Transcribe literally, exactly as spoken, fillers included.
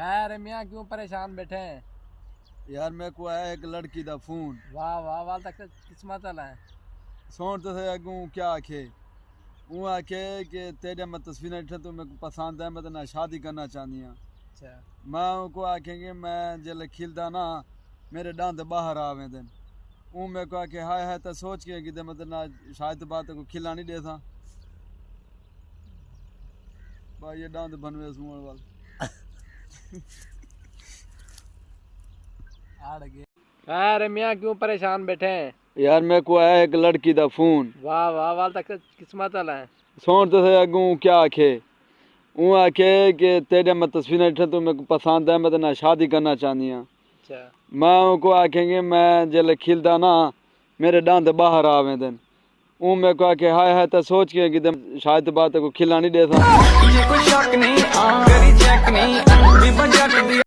خیر میاں، کیوں پریشان بیٹھے ہیں؟ یار، میرے کو آیا ایک لڑکی دا فون۔ واہ واہ، وال تک قسمت والا ہے۔ سوچ تے سہی، اگوں کیا آکھے؟ اوں آکھے کہ تیرے میں تصویراں ڈٹھاں، تو میرے کو پسند ہے، میں تیرے نال شادی کرنا چاہندی ہاں۔ اچھا۔ میں اوں کو آکھیں کہ میں جلے کھلدا نا، میرے ڈاند باہر آ ویندن۔ اوں میرے کو آکھے، ہائے ہائے، تاں سوچ کے کیتے، میں تیرے نال شاید بات کو کھلا نہیں ڈیساں۔ بھائی، یہ ڈاند بنوے سوہݨ وال۔ خیر میاں، کیوں پریشان بیٹھے ہیں؟ یار، میرے کو آیا ایک لڑکی دا فون۔ واہ واہ، وال تک قسمت والا ہے۔ سوچ تے سہی، اگوں کیا آکھے؟ اوں آکھے کہ تیرے میں تصویراں ڈٹھاں، تو میرے کو پسند ہے، میں تیرے نال شادی کرنا چاہندی ہاں۔ اچھا۔ میں اوں کو آکھیں کہ میں جلے کھلدا نا، میرے ڈاند باہر آ ویندن۔ اوں میرے کو آکھے، ہائے ہائے، تاں سوچ کے کیتے، شاید بات کو کھلا نہیں ڈیساں۔ یہ کوئی شک نہیں، آ، کری چیک نہیں۔